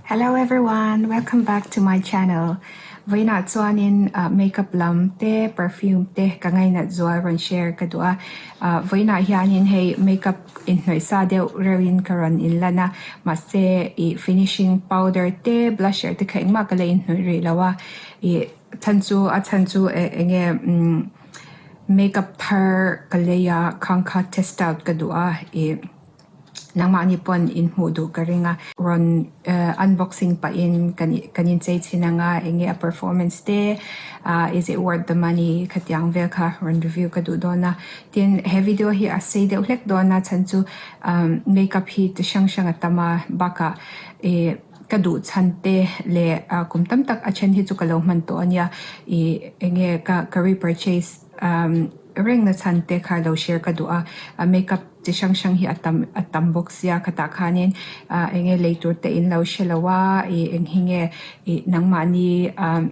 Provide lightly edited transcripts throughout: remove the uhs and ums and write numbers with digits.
Hello everyone, welcome back to my channel. Vawiinah chuanin makeup lam te perfume te ka ngainat zual rawn share ka duh a. Vawiinah hianin hei makeup inhnawih sa deuh reuhin ka rawn inlan a, mahse ih finishing powder te blusher te kha engmah ka la inhnawih rih lo a. Ih chhan chu a chhan chu eng nge umm makeup thar ka lei a khang kha test out ka duh a ih. Nangmahni pawn in hmuh duh ka ring a, rawn unboxing pahin kan kan inchei chhin ang a, eng nge a performance te, is it worth the money khatiang vel kha rawn review ka duh dawn a. Tin, he video hi a sei deuh hlek dawn a, chhan chu makeup hi chi hrang hrang a tam a, bakah ih ka duh chhan te leh kum tam tak a then hi chu ka lo hman tawh a nia, ih eng nge ka ka repurchase reng na chhan te kha lo share ka duh a, a makeup chi hrang hrang hi a tam a tam bawk sia khatah khanin ah eng nge lei tur te in lo hre lo a ih eng hi nge ih nangmahni ah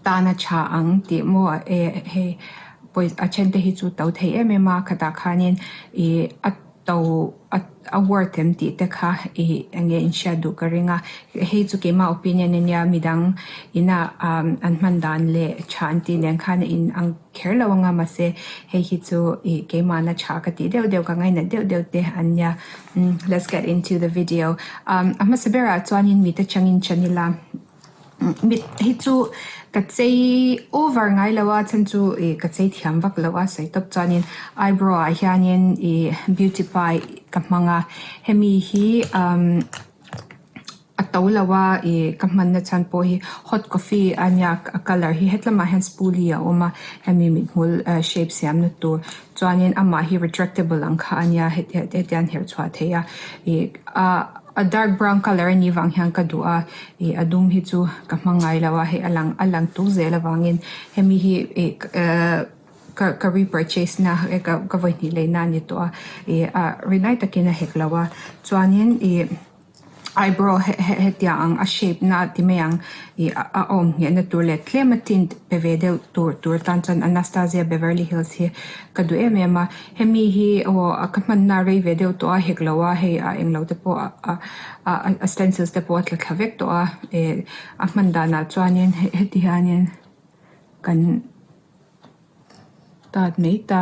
tana tha ang tih maw eh hei pawisa a then te hi chu to thei em em a khatah khanin ih a to a a worth em tih te kha ih eng nge in hriat duh ka ring a hei chu keimah opinion ania midang inah umm an hman dan leh tha an tih nen khan a in ang kher lo anga mahse hei hi chu ih keimahna tha ka tih deuh deuh ka ngainat deuh deuh te an nia umm let's get into the video umm a hmasa berah chuanin mite changin chan ila. Mit hi chu ka chei over ngai lo a chhan chu ih ka chei thiam vak lo a sawi tawp chuanin eyebrow ah hianin ih beauty pie ka hmang a hemi hi umm a to lo a ih ka hmanna chhan pawh hi hot coffee a nia a colour hi hetlamah hian spoolie a awm a hemi mithmul shape siamna tur chuanin amah hi retractable ang kha a nia hetiang herh chhuah theih a ih ah. A dark brown colour a nih vang hian ka duh a, ih a dum hi chu ka hmang ngai lo a, hei a lang a lang tuk zel avangin hemi hi ih ehh ka ka repurchase na ka ka vawihnih lei na a ni tawh a, ih ah rinai takin a hek lo a, chuanin ih eyebrow hetiang ang a shape na ti mai ang ih a awm nghehna tur leh tlem a tint pe ve deuh tur tur tan chuan Anastasia Beverly Hills hi ka duh em em a. Hemi hi aw ka hmanna rei ve deuh tawh a hek lo a hei a englo te pawh a a a stencils te pawh a tla thla vek tawh a eh a hman danah chuanin heti hianin kan tat mai ta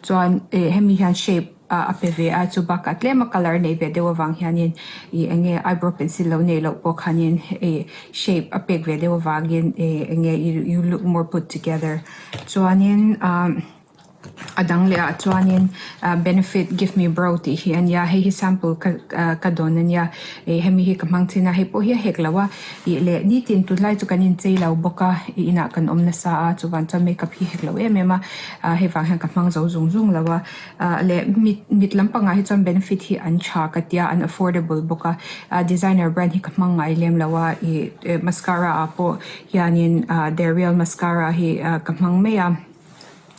chuan eh hemi hian shape ah a pe ve a chu bakah tlem a colour nei ve deuh avang hianin ih eng nge eyebrow pencil lo neih loh pawh khanin ih shape a pek ve deuh avangin eh eng nge you look more put together chuanin ah. A dang leh ah chuanin ah benefit give me brow tih hi a nia hei hi sample ka ah ka dawn a nia ih hemi hi ka hmang thin a hei pawh hi a hek lo a ih leh nitin tunlai chu kan inchei lo bawk a ih inah kan awm nasa a chuvang chuan makeup hi hek lo em em a ah hei vang hian ka hmang zo zung zung lo a ah leh mit mit lampangah hi chuan benefit hi an tha ka tia an affordable bawk a ah designer brand hi ka hmang ngai lem lo a ih mascara ah pawh hianin ah the real mascara hi ah ka hmang mai a.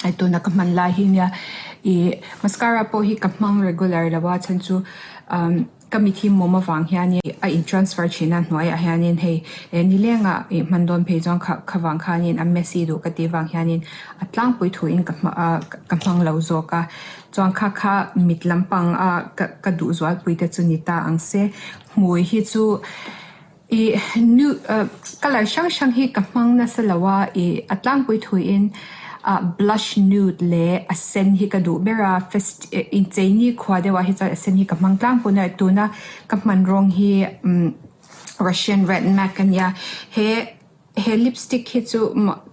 Hei tuna ka hman lai hi nia ih mascara pawh hi ka hmang regular lo a chhan chu umm ka mit hi mawm avang hianin a in transfer thin a hnuaiah hianin hei eh nilengah ih hman dawn phei chuan kha kha vang khanin a messy duh ka tih vang hianin a tlangpui thuin ka hma ah ka hmang lo zawk a chuan kha kha mit lampang a ka ka duh zualpui te chu ni ta ang se hmui hi chu. Ih nu ah colour hrang hrang hi ka hmang nasa lo a ih a tlangpui thuiin ah blush nude leh a sen hi ka duh ber a fest eh inchei ni khua deuh ah hi chuan a sen hi ka hmang tlangpui a tuna ka hman rawng hi umm russian red mac a nia he he lipstick hi chu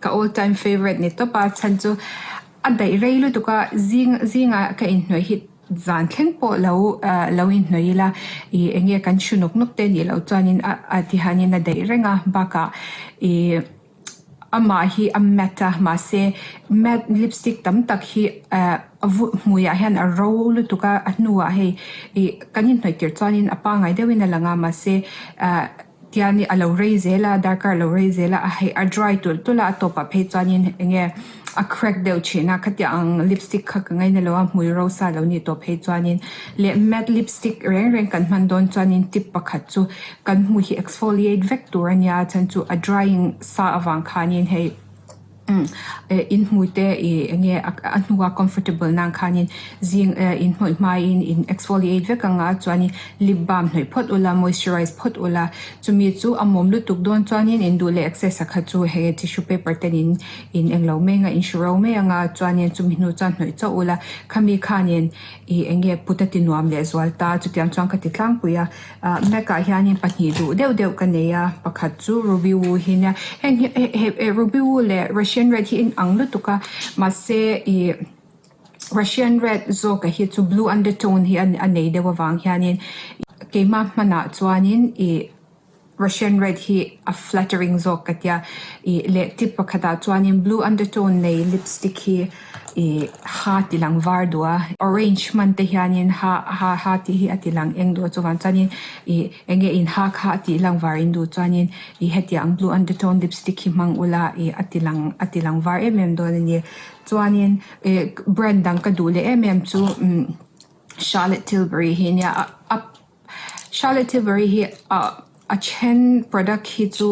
ka all time favourite ni tawp a chhan chu a daih rei lutuk a zing zingah ka inhnawih hi. Zan thleng pawh lo lo inhnawih ila ih eng nge kan hru nawk nawk te nih loh chuanin a a ti hianin a daih reng a bakah ih amah hi a matte a mahse matte lipstick tam tak hi eh a vu hmuiah hian a ro lutuk a a hnuah hei ih kan inhnawih tirh chuanin a pangngai deuhin a lang a mahse eh Tian a lo rei zel a, darkar a lo rei zel a, a hei a dry tulh tulh a, a tawpah phei chuanin eng nge a crack deuh thin a, khatiang ang lipstick kha ka ngaina lo a, hmui rosa lo nih tawh phei chuanin leh matte lipstick reng reng kan hman dawn chuanin tip pakhat chu kan hmui hi exfoliate vek tur a nia, chhan chu a drying sa avang khanin hei. In hmui te ih eng nge a hnua comfortable nan khanin zing eh in hnawih hmain in exfoliate vek ang a chuanin lip balm hnawih phawt ula moisturize phawt ula chumi chu a mawm lutuk dawn chuanin in duh leh excess a kha chu hei tissue paper ten in in englo mai anga in hru ro mai ang a chuanin chumi hnu chuan hnawih chauh ula khami khanin ih eng nge put a ti nuam leh zual ta chutiang chuan ka ti tlangpui a. Ah Mac ah hianin pahnih duh deuh deuh ka nei a pakhat chu Ruby Woo hi nia heng hi he Ruby Woo leh Russian Red hi a inang lutuk a mahse ih Russian Red zawk a hi chu blue undertone hi a nei deuh avang hianin keimah hmanah chuanin ih Russian Red hi a flattering zawk ka tia ih leh tip pakhatah chuanin blue undertone nei lipstick hi. Ih ha ti lang var duh a orange hman te hianin ha ha ha tih hi a ti lang eng duh a chuvang chuanin ih eng nge in ha kha a tih lang var in duh chuanin ih hetiang blue undertone lipstick hi hmang ula ih a ti lang a ti lang var em em dawn a ni chuanin ih brand dang ka duh leh em em chu umm Charlotte Tilbury hi nia a a. Charlotte Tilbury hi ah a then product hi chu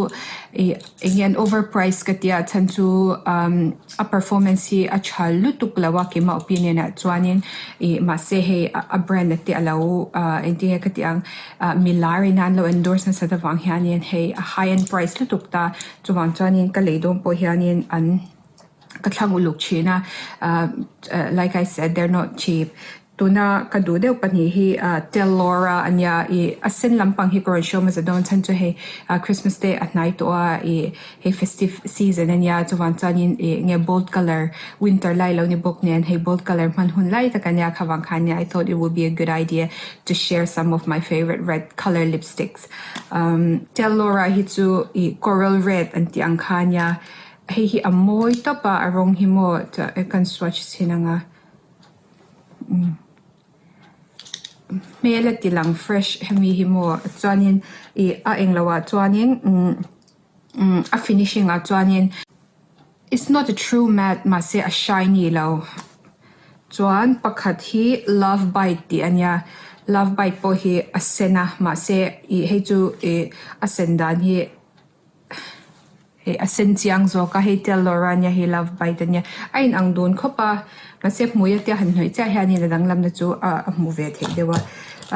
ih eng nge an over price ka tia chhan chu umm a performance hi a tha lutuk lo a keimah opinion ah chuanin ih mahse hei a brand a te alo ah engtin nge ka tih ang ah milar in an lo endorse nasat avang hianin hei a high end price lutuk ta chuvang chuanin ka lei dawn pawh hianin an ka thlang uluk thin a ah like I said they are not cheap. Tuna ka duh deuh pahnih hi ah Tellora a nia ih a sen lampang hi ka rawn show hmasa dawn chhan chu hei ah Christmas te a hnai tawh a ih hei festive season a nia chuvang chuanin ih enge bold colour winter lai lo ni bawk nen hei bold colour hman hun lai tak a nia khavang khan nia I thought it would be a good idea to share some of my favourite red colour lipsticks umm Tellora hi chu ih coral red an tih ang kha a nia hei hi a mawi tawp a a rawng hi maw kan swatch chhin ang a. Hmel a ti lang fresh hemi hi maw chuanin ih a englo ah chuanin umm umm a finishing ah chuanin it's not a true matte mahse a shiny lo chuan pakhat hi love bite tih a nia love bite pawh hi a sen a mahse ih hei chu ih a sen dan hi. Hei a sen chiang zawk a hei Tellora ania hei love bite ania a in ang dun khawp a mahse hmui a tia han hnawih chiah hianin a danglamna chu ah a hmuh ve theih deuh a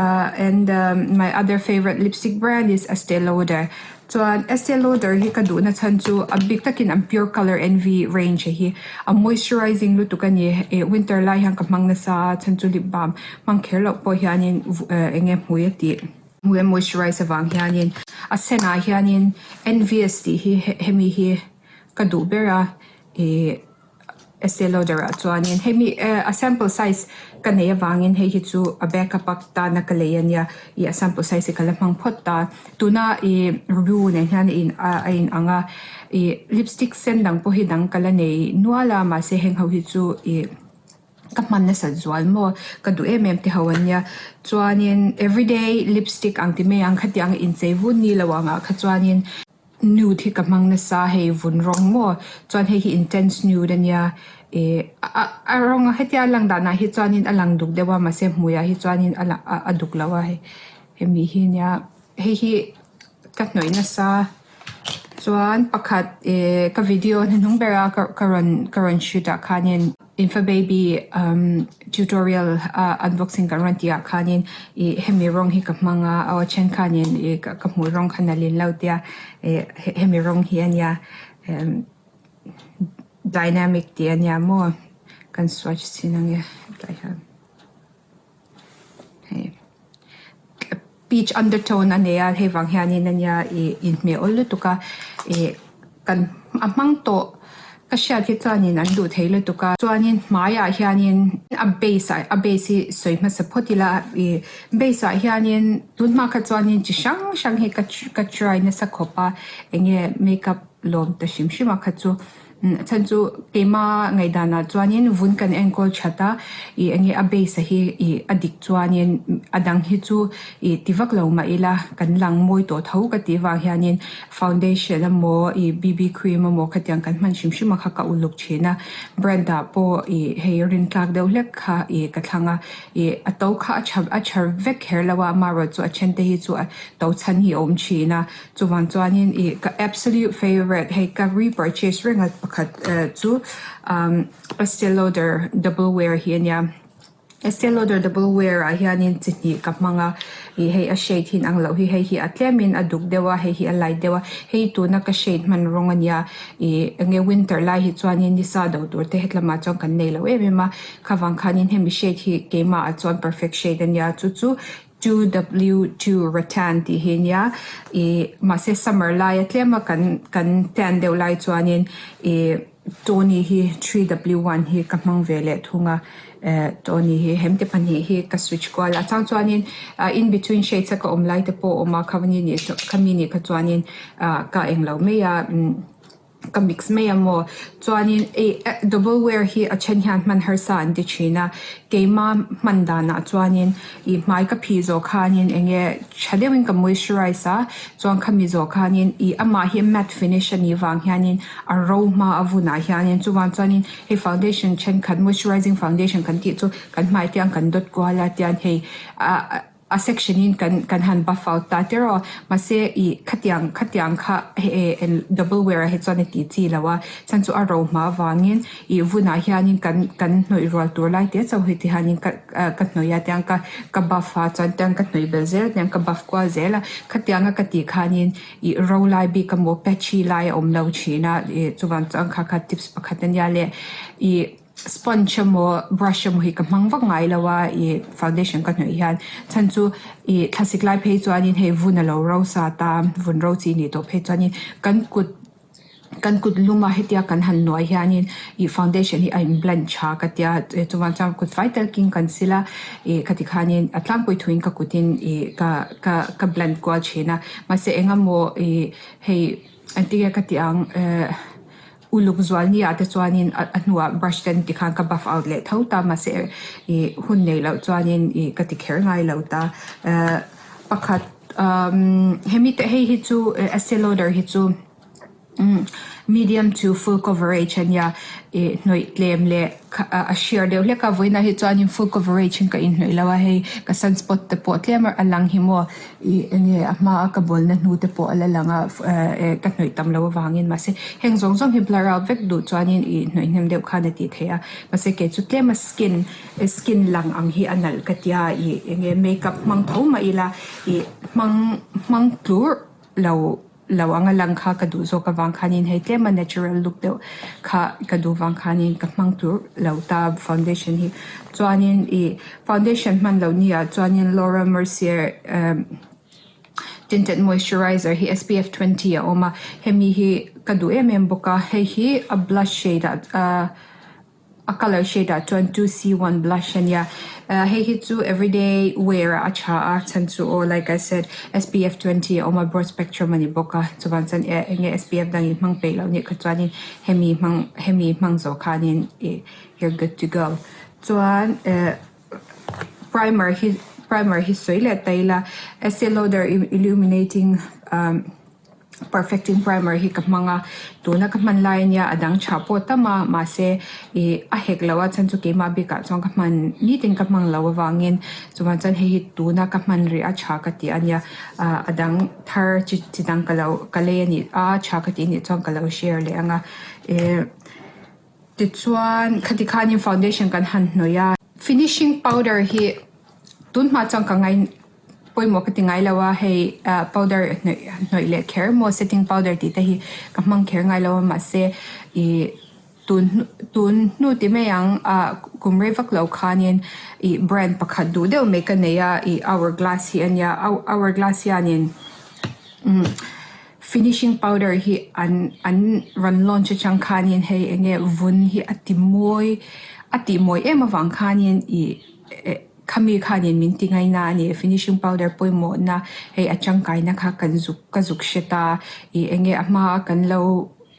ah and my other favourite lipstick brand is Estee Lauder chuan Estee Lauder hi ka duhna chhan chu a bik takin an pure colour N_V range hi a moisturizing lutuk a ni ih winter lai hian ka hmang nasa a chhan chu lip balm hmang kher loh pawh hianin eng nge hmui a tih. Hmui a moisturize avang hianin a senah hianin envious tih hi hemi hi ka duh ber a ih Estee Lauder ah chuanin hemi eh a sample size ka neih avangin hei hi chu a backup a tana ka lei ania ih a sample size hi ka la hmang phawt ta tuna ih review nen hian a in a in ang a ih lipstick sen dang pawh hi dang ka la nei nual a mahse heng ho hi chu ih. Ka hman nasat zual maw? Ka duh em em te ho an nia. Chuanin everyday lipstick ang ti mai ang khatiang inchei vun ni lo angah kha chuanin nude hi ka hmang nasa hei vun rawng maw? Chuan hei hi intense nude a nia. Ih a a rawng hetia a lang danah hi chuanin a lang duk deuh a mahse hmuiah hi chuanin a lang a duk lo a hei hemi hi nia hei hi ka hnawih nasa. Chuan pakhat ih ka video hnuhnung bera ka ka rawn ka rawn shoot ah khanin infababy umm tutorial ah unboxing kan rawn tih ah khanin ih hemi rawng hi ka hmang a aw a then khanin ih ka hmuh rawng kha nalh in lo tia ih hemi rawng hi a nia emm dynamic tih a nia maw kan swatch chhin ang e tlai hian. Hei peach undertone a nei a hei vang hianin a nia ih inhmeh awl lutuk a ih kan a hmang tawh ka hriat hi chuanin an duh thei lutuk a chuanin hmaiah hianin a base ah a base hi sawi hmasa phawt ila ih base ah hianin tun hma kha chuanin chi hrang hrang hi ka ka try nasa khawp a eng nge makeup lawm ta hrim hrim a kha chu. A chhan chu keima ngaihdanah chuanin vun kan enkawl that a, ih eng nge a base a hi ih a dik chuanin a dang hi chu ih ti vak lo mah ila kan lang mawi tawh tho ka tih vang hianin foundation emaw ih B_B cream emaw khatiang kan hman hrim hrim a kha ka uluk thin a, brand ah pawh ih hei rin tlak deuh hlek kha ih ka thlang a, ih a to kha a tha a tha vek kher lo a amaherawh chu a then te hi chu a to chhan hi a awm thin a. Chuvang chuanin ih ka absolute favourite hei ka repurchase reng a pakhat. pakhat chu Estee Lauder double wear hi a nia. Estee Lauder double wear ah hianin chi hnih ka hmang a ih hei a shade hi inang loh hi hei hi a tlemin a duk deuh a hei hi a light deuh a hei tuna ka shade hman rawng a nia ih eng nge winter lai hi chuanin nisa do tur te hetlamah chuan kan nei lo em em a khavang khanin hemi shade hi keimah ah chuan perfect shade a nia chu chu 2W2 rattan tih hi a nia ih mahse summer laia tlema kan kan tan deuh lai chuanin ih Tony hi 3W1 hi ka hmang ve leh thung a eh Tony hi hemte pahnih hi ka switch kual a chang chuanin ah in between shades a ka awm lai te pawh a awm a khami nih khami nih kha chuanin ah ka englo mai a umm ka mix mai a maw chuanin ih double wear hi a then hian hman harsa an ti thin a keima hman danah chuanin ih hmai ka phih zawh khanin eng nge tha deuhin ka moisturize a chuan khami zawh khanin ih amah hi matte finish a nih vang hianin a ro hma a vunah hianin chuvang chuanin hei foundation thenkhat moisturizing foundation kan tih chu kan hmai te ang kan dawt kual a tian hei ah a section in kan kan han buff out ta tir aw mahse ih khatiang khatiang kha eh double wear ah hi chuan a tih chi lo a chhan chu a ro hma avangin ih vunah hianin kan kan hnawih rual tur lai te chauh hi ti hianin ka ka hnawih a tiang ka ka buff a chuan tiang ka hnawih belh zel tiang ka buff kual zel a khatiang a ka tih khanin ih ro lai bik emaw patchy lai a awm lo thin a ih chuvang chuan kha kha tips pakhat ania leh ih. Sponge emaw brush emaw hi ka hmang vak ngai lo a ih foundation ka hnawih hian chhan chu ih thlasik lai phei chuanin hei vun a lo ro sat a vun ro chi nih tawh phei chuanin kan kut kan kut luma hetia kan han nuai hianin ih foundation hi a in blend tha ka tia chuvang chuan kut fai takin kan sil a ih khati khanin a tlangpui thuin ka kutin ih ka ka ka blend kual thin a mahse eng emaw ih hei engtin nge ka tih ang eh. Uluk zual ni ah te chuanin a hnuah brush ten tikhan ka buff out leh tho ta mahse ih hun neih loh chuanin ih ka ti kher ngai lo ta. Ehh pakhat umm hemi te hei hi chu Estee Lauder hi chu umm medium to full coverage a nia ih hnawih tlem leh a sheer deuh hlek a vawiinah hi chuanin full coverage in ka inhnawih lo a hei ka sunspot te pawh tlem a lang hi maw. Ih enge a hma a ka bawlna hnu te pawh a la lang a eh ka hnawih tam loh avangin mahse heng zawng zawng hi blur out vek duh chuanin ih hnawih hnem deuh khan a tih theih a mahse kei chu tlem a skin skin lang ang hi a nalh ka tia ih enge makeup hmang tho mah ila ih hmang hmang tlur lo. Lo anga lang kha ka duh zawk avang khanin hei tlema natural look deuh kha ka duh vang khanin ka hmang tur lo ta foundation hi. Chuanin ih foundation hman loh ni ah chuanin Laura Mercier emm tinted moisturizer hi SPF 20 a awm a, hemi hi ka duh em em bawk a, hei hi a blush shade ah ahh. A colour shade ah chuan 2C1 blush a nia. Eh hei hi chu everyday wear ah a tha a chhan chu aw like I said SPF 20 a awm a broad spectrum a ni bawk a chuvang chuan eh eng nge SPF dang in hmang peih loh nih kha chuanin hemi hmang hemi hmang zawh khanin ih you're good to go. Chuan eh primer hi primer hi sawi leh ta ila Estee Lauder illuminating umm. Perfecting primer hi ka hmang a, tuna ka hman lai ania a dang tha pawh tam a mahse ih a hek lo a chhan chu keimah bikah chuan ka hman nitin ka hmang lo avangin chuvang chuan hei hi tuna ka hman rih a tha ka ti a nia ah a dang thar chi chi dang ka lo ka lei a nih a tha ka tih anih chuan ka lo share leh ang a eh tichuan khati khanin foundation kan han hnawih a. Finishing powder hi tunhma chuan ka ngai. Pawimawh ka ti ngai lo a, hei ah powder hnawih hnawih leh kher maw setting powder tih te hi ka hmang kher ngai lo a mahse ih tun tun hnu ti mai ang ah kum rei vak lo khanin ih brand pakhat duh deuh mai ka nei a ih hourglass hi a nia hourglass hianin umm finishing powder hi an an rawn launch atang khanin hei eng nge vun hi a ti mawi a tih mawi em avang khanin ih eh. Khami khanin min ti ngaina a ni. Finishing powder pawimawhna hei a tangkaina kha kan zuk ka zuk hre ta. Ih eng nge a hma a kan lo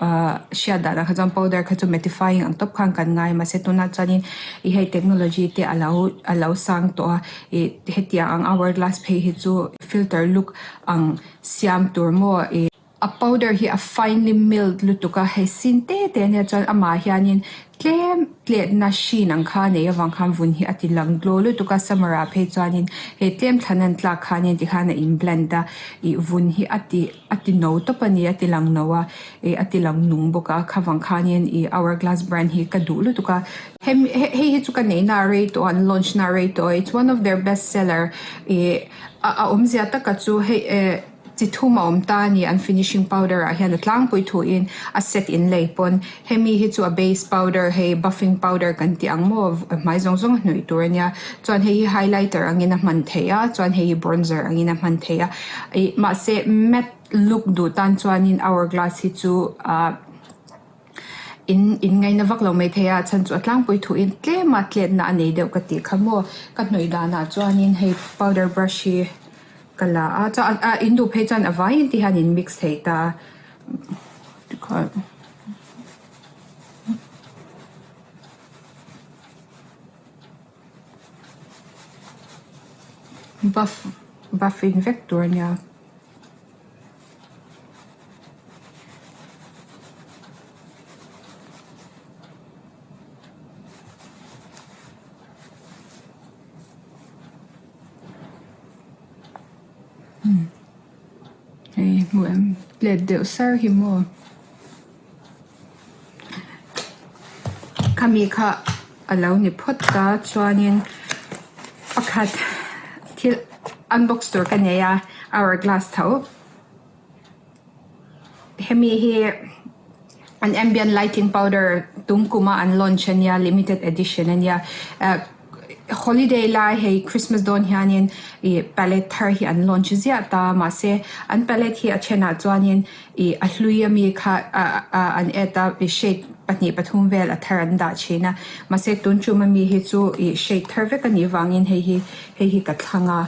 ah hriat dan ah kha chuan powder kha chu mattifying ang tawp khan kan ngai a mahse tunah chuanin ih hei technology te a lo a lo sang tawh a ih hetiang ang hourglass phei hi chu filter look ang siam tur maw ih. A powder hi a finely milled lutuk a hei sin te te ania chuan amah hianin tlem tletna hrin ang kha a nei avang khan vun hi a ti lang glow lutuk a summer ah phei chuanin hei tlem thlan an tlak khanin tikhan a in blend a ih vun hi a ti a ti no tawp a ni a ti lang no a ih a ti lang nung bawk a khavang khanin ih hourglass brand hi ka duh lutuk a hemi hei hi chu ka neihna a rei tawh a an launch na a rei tawh a it's one of their best seller ih a a awmzia taka chu hei eh. Chi thum a awm ta a ni, an finishing powder ah hian a tlangpui thuin a set in lei pawn hemi hi chu a base powder hei buffing powder kan tih ang maw hmai zawng zawng a hnawih tur a nia chuan hei hi highlighter angin a hman theih a chuan hei hi bronzer angin a hman theih a ih mahse matte look duh tan chuanin hourglass hi chu ah. In in ngaina vak lo mai thei a chhan chu a tlangpui thuin tlem a tletna a nei deuh ka tih kha maw ka hnawih danah chuanin hei powder brush hi ka la a chuan ah in duh phei chuan a vaiin te hian in mix thei ta tikhan. Buff buff in vek tur a nia. Hei hmuh em let deuh sar hi maw khami kha a lo ni phawt a chuanin pakhat thil unbox tur ka nei a hourglass tho hemi hi an ambient lighting powder tum kuma an launch ania limited edition ania ah holiday lai hei christmas dawn hianin ih palette thar hi an launch ziah ta mahse an palette hi a thenah chuanin ih a hlui ami kha ah ah an add a ih shade pahnih pathum vel a thar an dah thin a mahse tun tum ami hi chu ih shade thar vek anih vangin hei hi hei hi ka thlang a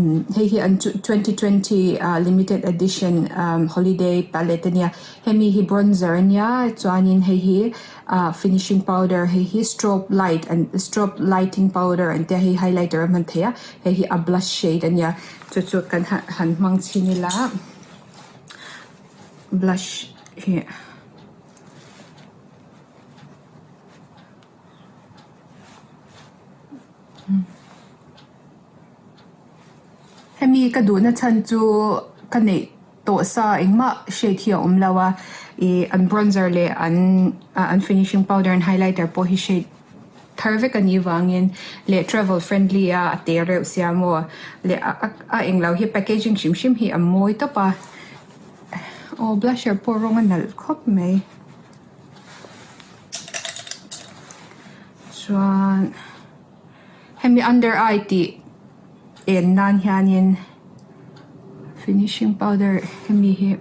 umm hei hi an 2020 ah limited edition ah holiday palette ania hemi hi bronzer ania chuanin hei hi ah finishing powder hei hi strobe light an strobe lighting powder an tia hei highlighter a hman theih a hei hi a blush shade ania chu chu kan han hmang chhin ila. Blush hi hemi ka duhna chhan chu ka neih tawh sa engmah shade hi a awm lo a ih an bronzer leh an an finishing powder an highlighter pawh hi shade thar vek a nih vangin leh travel friendly a a te reuh sia maw leh a a englo hi packaging hrim hrim hi a mawi tawp a aw blusher pawh rawng a nalh khawp mai chuan hemi under eye tih en nan hianin finishing powder hemi hi.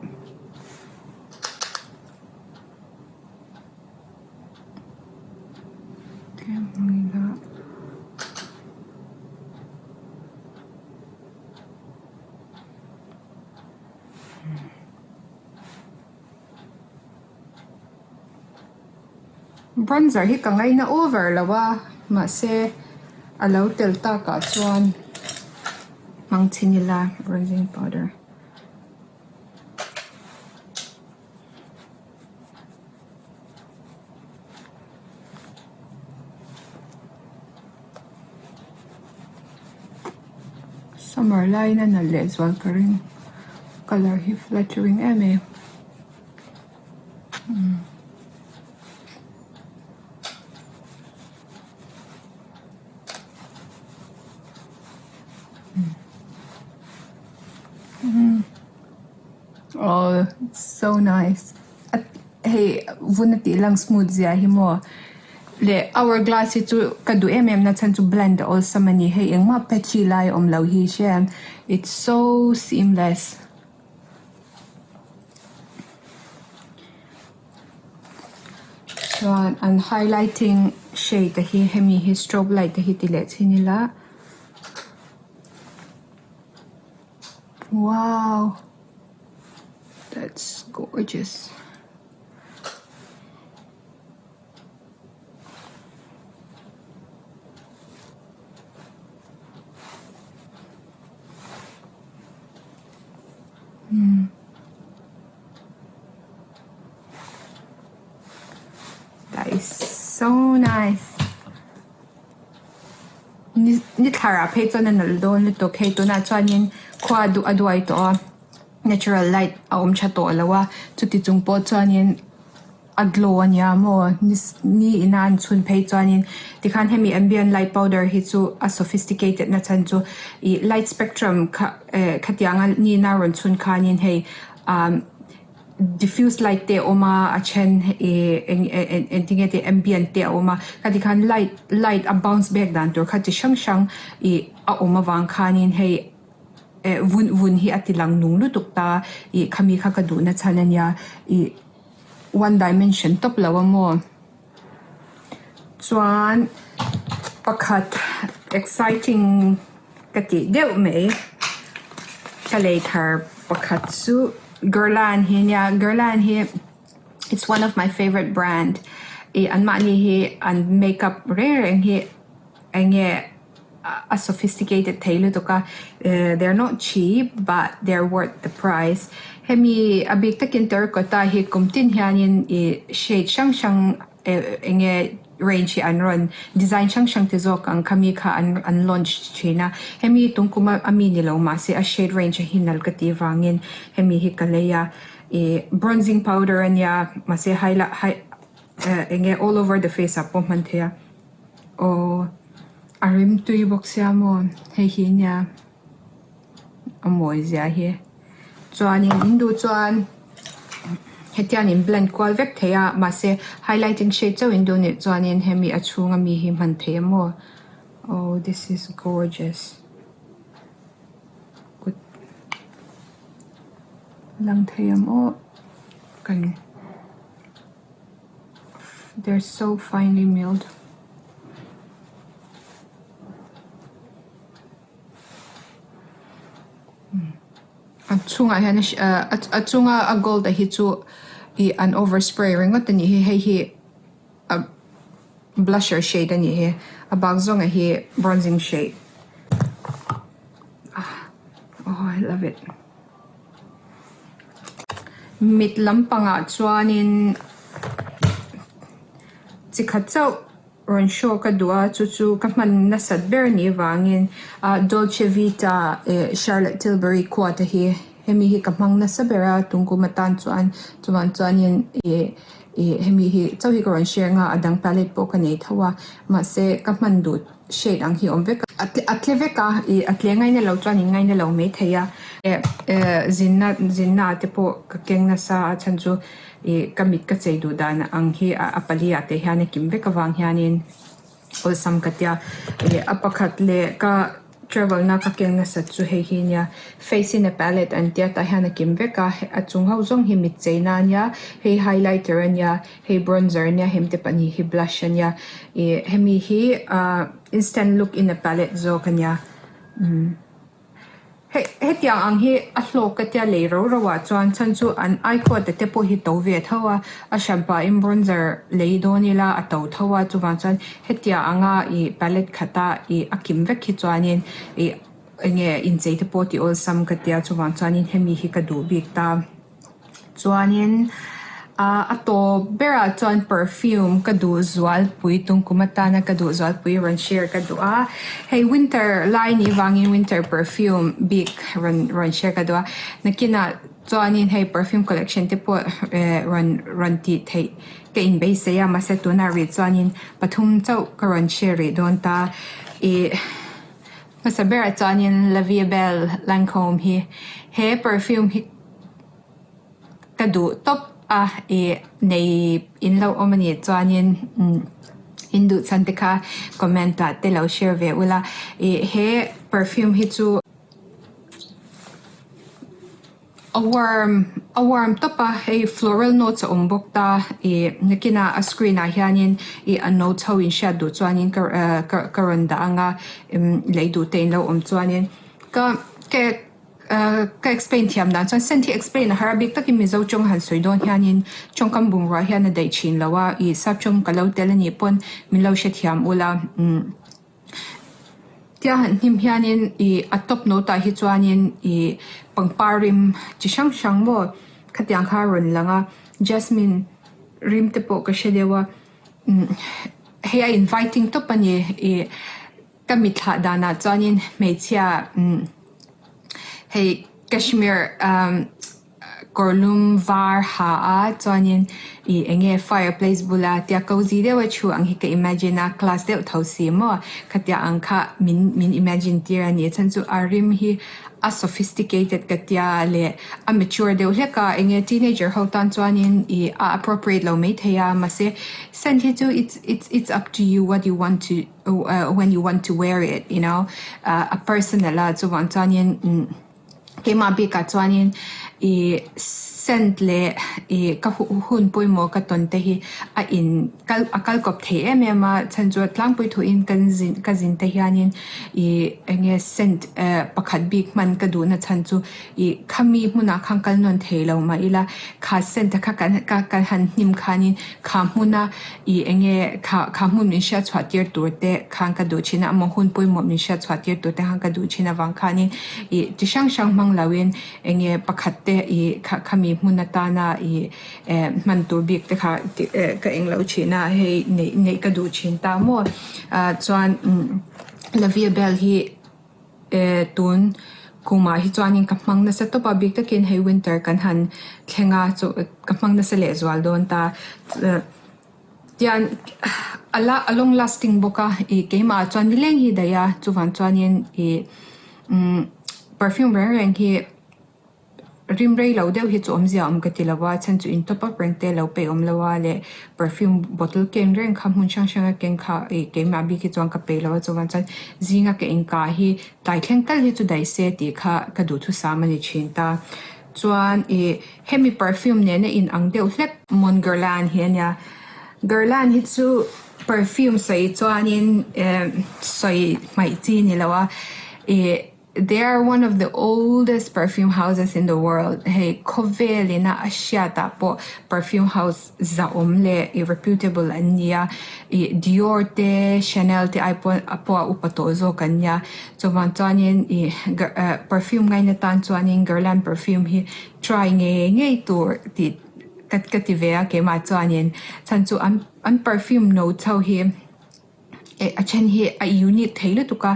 Bronzer hi ka ngaina over lo a mahse a lo tel takah chuan hmang chhin ila bronzing powder. Summer laiin a nalh leh zual ka ring colour hi flattering em em. Aww it's so nice a hei vun a tih lang smooth zia hi maw leh hourglass hi chu ka duh em em na chhan chu blend a awlsam a ni hei engmah patchy lai a awm lo hi hria em it's so seamless. Chuan an highlighting shade te hi hemi hi strobe light te hi ti leh chhin ila. Wow that's gorgeous. So nice. Ni ni thlarah phei chuan a nalh dawn lutuk hei tunah chuanin khua a duh a duai tawh a natural light a awm tha tawh lo a chuti chung pawh chuanin a glow a nia maw ni ni ina an chhun phei chuanin tikhan hemi ambient light powder hi chu a sophisticated na chhan chu ih light spectrum kha eh khatianga ni ina rawn chhun khanin hei ah diffuse light te a awm a a then ih eng eng engtinge tih ambient te a awm a khati khan light light a bounce back dan tur kha chi hrang hrang ih a awm avang khanin hei eh vun vun hi a ti lang nung lutuk ta ih khami kha ka duhna chhan a nia ih one dimension tawp lo a maw chuan pakhat exciting ka tih deuh mai ka lei thar pakhat chu Guerlain hi a nia Guerlain hi it's one of my favourite brand ih an mahni hi an makeup reng reng hi eng nge a sophisticated thei lutuk a eh they are not cheap but they are worth the price hemi a bik takin terracotta hi kum tin hianin ih shade hrang hrang eh eng nge range hi an rawn design hrang hrang te zawk ang kha mi kha an an launch thin a hemi tum kum a ami ni lo mahse a shade range hi nal ka tih vangin hemi hi ka lei a ih bronzing powder a nia mahse highlight hai eh eng nge all over the face ah pawh hman theih a. Aw a rim tui bawk sia maw hei hi nia a mawi zia hi chuanin in duh chuan hetiang in blend kual vek thei a mahse highlighting shade chauh in duh anih chuanin hemi a chhunga mi hi hman theih a maw oh this is gorgeous kut lang thei ang aw kan. They're so finely milled. A chungah hian a chunga a gold a hi chu ih an over spray ringawt a nih hi hei hi a blusher shade a nih hi a bak zawnga hi bronzing shade oh I love it. Mit lampangah chuanin chi khat chauh rawn show ka duh a chu chu ka hman nasat ber anih avangin ah Dolce Vita eh Charlotte Tilbury khua te hi hemi hi ka hmang nasa ber a tungkum atan chuan chuvang chuanin ih ih hemi hi chauh hi ka rawn share ang a a dang palette pawh ka nei tho a mahse ka hman duh shade ang hi a awm vek a a tle vek a ih a tle ngaina lo chuan in ngaina lo maithei a eh eh zinna zinna ah te pawh ka keng nasa a chhan chu ih ka mit ka chei duh dan ang hi a pali ah te hian a kim vek avang hianin awlsam ka tia ih a pakhat leh ka travel na ka keng nasat chu hei hi nia face in a palette an tia tah hian a kim vek a a chung ho zawng hi mit chei na ania hei highlighter ania hei bronzer ania hemte pahnih hi blush ania ih hemi hi ahh instant look in a palette zawk ania umm hei hetiang ang hi a hlawk ka tia lei ro ro ah chuan chhan chu an icon te pawh hi to ve tho a a hranpa in bronzer lei dawn ila a to tho a chuvang chuan hetiang anga ih palette khata ih a kim vek hi chuanin ih eng nge inchei te pawh tih awlsam ka tia chuvang chuanin hemi hi ka duh bik ta. Chuanin ah a tawp berah chuan perfume ka duh zualpui tungkum atana ka duh zualpui rawn share ka duh a hei winter lai nih vangin winter perfume bik rawn rawn share ka duh a nakinah chuanin hei perfume collection te pawh eh rawn rawn tih theih ka inbeisei a mahse tunah rih chuanin pathum chauh ka rawn share rih dawn ta ih. Hmasa berah chuanin La Vie Belle Lancome hi he perfume hi ka duh tawp a ih nei in lo awm anih chuanin umm in duh chhan te kha comment ah te lo share ve ula ih he perfume hi chu. A warm a warm tawp a hei floral notes a awm bawk ta ih nakinah a screen ah hianin ih a notes ho in hriat duh chuanin ka ah ka ka rawn dah ang a imm lei duh te in lo awm chuanin ka ka ah ka explain thiam dan chuan scent hi explain a har a bik takin mizo tawng han sawi dawn hianin tawngkam bungrua hian a daih thin lo a ih sap tawng ka lo tel anih pawn min lo hrethiam ula umm. Tia han hnim hianin ih a top note ah hi chuanin ih pangpar rim chi hrang hrang maw khatiang kha a rawn lang a jasmine rim te pawh ka hre deuh a umm. Hei a inviting tawp a ni. Ih ka mitthlah danah chuanin hmeichhia umm hei Kashmir umm kawrlum var ha a chuanin ih eng nge fireplace bula tia cozy deuha thu ang hi ka imagine a class deuh tho si maw khatia ang kha min min imagine tir a ni. Chhan chu a rim hi a sophisticated ka tia leh a mature deuh hlek a eng nge teenager ho tan chuanin ih a appropriate lo maithei a mahse scent hi chu it's it's it's up to you what you want to when you want to wear it you know a personal a chuvang chuanin umm keimah bikah chuanin ih scent leh ih ka hun pawimawh ka tawn te hi a in kal a kal kawp thei em em a chhan chu tlangpui thuin kan zin ka zin te hianin Ih eng nge scent eh pakhat bik hman ka duhna chhan chu ih khami hmunah khan kal nawn thei lo mah ila kha scent a kha kan ka kan han hnim khanin kha hmuna ih eng nge kha kha hmun min hriat chhuah tir tur te khan ka duh thin a amaw hun pawimawh min hriat chhuah tir tur te khan ka duh thin avang khanin ih chi hrang hrang hmang loin eng nge pakhat te ih kha khami hmun atana ih eh hman tur bik te kha eh ka eng lo thin a hei neih neih ka duh thin ta maw ah chuan umm Lavia bell hi eh tun kumah hi chuanin ka hmang nasa tawp a bik takin hei winter kan han thleng a chu ka hmang nasa leh zual dawn ta tian a la a long lasting bawk a ih keimah ah chuan nileng hi daih a chuvang chuanin ih umm perfume reng reng hi. Rim rei lo deuh hi chu awmzia awm ka ti lo a chhan chu in top up reng te lo peih awm lo a leh perfume bottle ken reng kha hmun hrang hrang a ken kha ih keimah bik hi chuan ka peih lo a chuvang chuan zinga ka inkah hi tlai thleng tal hi chu daih se tih kha ka duhthusam a ni thin ta. Chuan ih hemi perfume nena in ang deuh hlek Mon Guerlain hi a nia. Guerlain hi chu perfume sawi chuanin eh sawi hmaih chi ni lo a ih. They are one of the oldest perfume houses in the world. Hei khawvel ina a hriatah pawh perfume house zahawm leh ih reputable an ni a. Ih Dior te Chanel te ai pawn a pawh a upa tawh zawk an nia. Chuvang chuanin ih perfume ngaina tan chuanin Guerlain perfume hi try ngei ngei tur tih ka ka ti ve a keimah chuanin chhan chu an an perfume no chho hi. Eh a then hi a unique thei lutuk a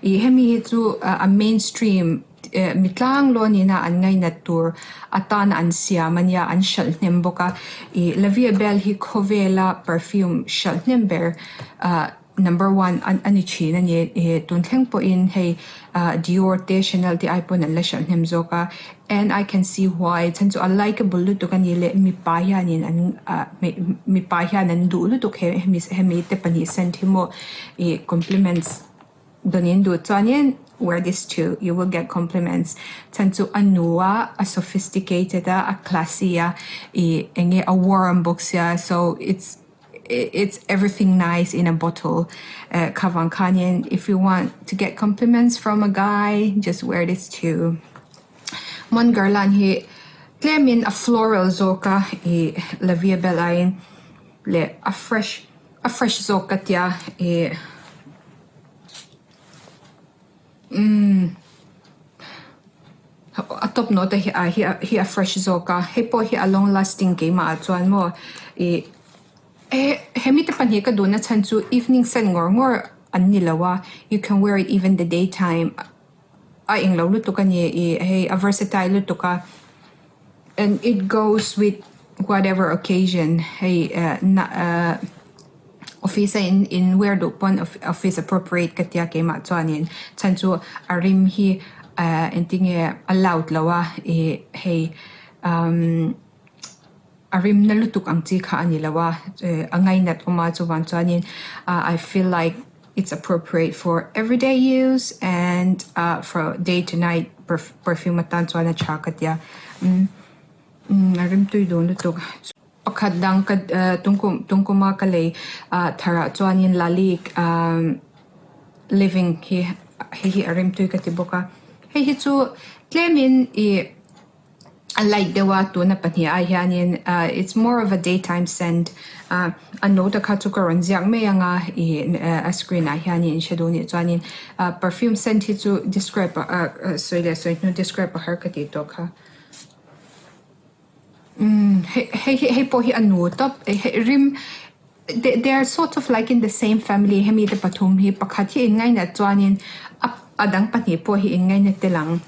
ih hemi hi chu a mainstream eh mi tlang lawn ina an ngainat tur atana an siam ania an hralh hnem bawk a ih Lavia Belle hi khawvela perfume hralh hnem ber ah number one a ni thin a ni ih tun thleng pawhin hei ah Dior te Chanel te ai pawn an la hralh hnem zawk a and I can see why chhan chu a likeable lutuk a ni leh mipa hianin an ah mipa hian an duh lutuk he hemi hemi te pahnih scent hi maw ih compliments dawnin duh chuanin wear this too you will get compliments chhan chu a nu a a sophisticated a a classy a ih eng nge a warm bawk sia so it's it's everything nice in a bottle eh kha vang khanin if you want to get compliments from a guy just wear this too Mon Guerlain hi tlemin a floral zawk a ih La Vie Belle aiin leh a fresh a fresh zawk ka tia ih umm a top note hi ah hi hi a fresh zawk a hei pawh hi a long lasting keimah ah chuan maw ih he hemi te pahnih ka duhna chhan chu evening scent ngawr ngawr an ni lo a you can wear it even the day time a englo lutuk a ni ih hei a versatile lutuk a and it goes with whatever occasion hei eh na eh office a in in wear duh pawn office appropriate ka tia keimah chuanin chhan chu a rim hi eh engtinge a loud lo a ih hei umm a rim na lutuk ang chi kha a ni lo a eh a ngainat awm a chuvang chuanin ah I feel like it's appropriate for everyday use and ah for day to night perfume atan chuan a tha ka tia umm umm a rim tui dun lutuk. Pakhat dang ka eh tungkum tungkuma ka lei ah tharah chuanin lalik ah living hi hei hi a rem tui ka ti bawk a hei hi chu tlemin ih a light deuh a tuna pahnih ah hianin ah it's more of a day time scent ah a note kha chu ka rawn ziak mai ang a ih a screen ah hianin in hre duh anih chuanin ah perfume scent hi chu describe ah sawi leh sawi hnu describe a har ka tih tawh kha. Umm hei hei hi hei pawh hi a nu tawp hei rim They they are sort of like in the same family hemi te pathum hi pakhat hi in ngainat chuanin a a dang pahnih pawh hi in ngainat tel ang.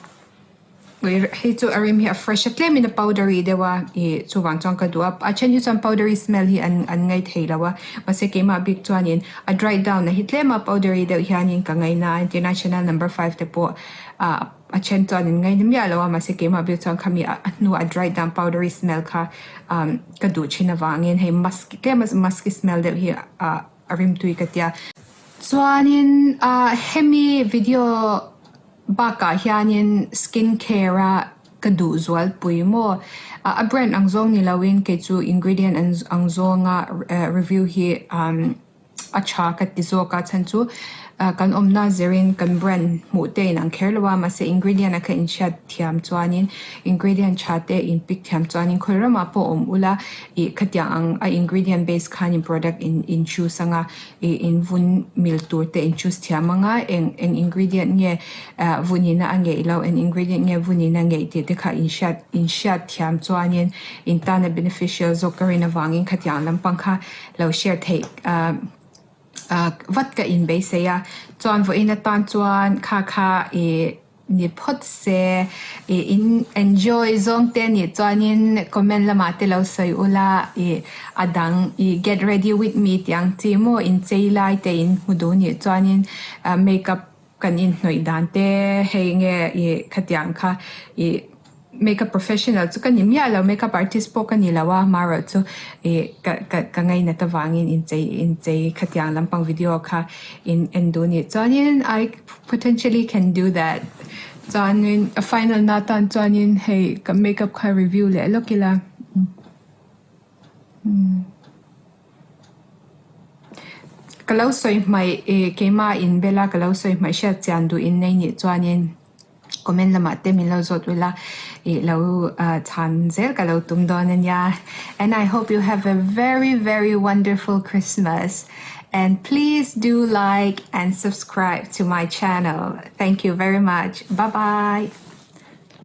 Hei chu a rim hi a fresh a tlemin a powdery deuh a ih chuvang chuan ka duh a a then hi chuan powdery smell hi an an ngai thei lo a mahse keimah bik chuanin a dry down na hi tlema powdery deuh hianin ka ngaina a entirna Chanel number five te pawh ah a then chuan an ngaina miah lo a mahse keimah bik chuan khami a hnua a dry down powdery smell kha umm ka duh thin avangin hei musk tlema musky smell deuh hi ah a rim tui ka tia. Chuanin ah hemi video bakah hianin skin care a ka duh zualpui maw a brand ang zawng ni loin kei chu ingredient ang zawnga review hi umm a tha ka ti zawk a chhan chu kan awmna zirin kan brand hmuh te inang kher lo a mahse ingredient a kha inhriat thiam chuanin ingredient tha te in pick thiam chuanin khawi ramah pawh awm ula ih khatiang ang a ingredient base khanin product in in choose anga ih in vun mil tur te in choose thiam anga eng eng ingredient nge ah vunina a ngeih loh eng ingredient nge vunina a ngeih tih te kha inhriat inhriat thiam chuanin in tana beneficial zawk ka rin avangin khatiang lampang kha lo share theih ah ah vat ka inbeisei a chuan vawiin atan chuan kha kha ih ni phawt se ih in enjoy zawng te anih chuanin comment lamah te lo sawi ula ih a dang ih get ready with me tih ang chi maw inchei lai te in hmu duh nih chuanin ah makeup Kan inhnawih dan te hei nge ih khatiang kha ih makeup professional chu ka ni miah lo makeup artist pawh ka ni lo a marawh chu ih ka ka ka ngainat avangin inchei inchei khatiang lampang video kha in en duh nih chuanin I potentially can do that chuanin a final na tan chuanin hei ka makeup kha review leh lawk ila. Ka lo sawi hmaih ih keimah in bela ka lo sawi hmaih hriat chian duh in nei nih chuanin comment lamah te min lo zawt ula ih lo chhan zel ka lo tum dawn a nia and I hope you have a very very wonderful Christmas and please do like and subscribe to my channel thank you very much bye bye.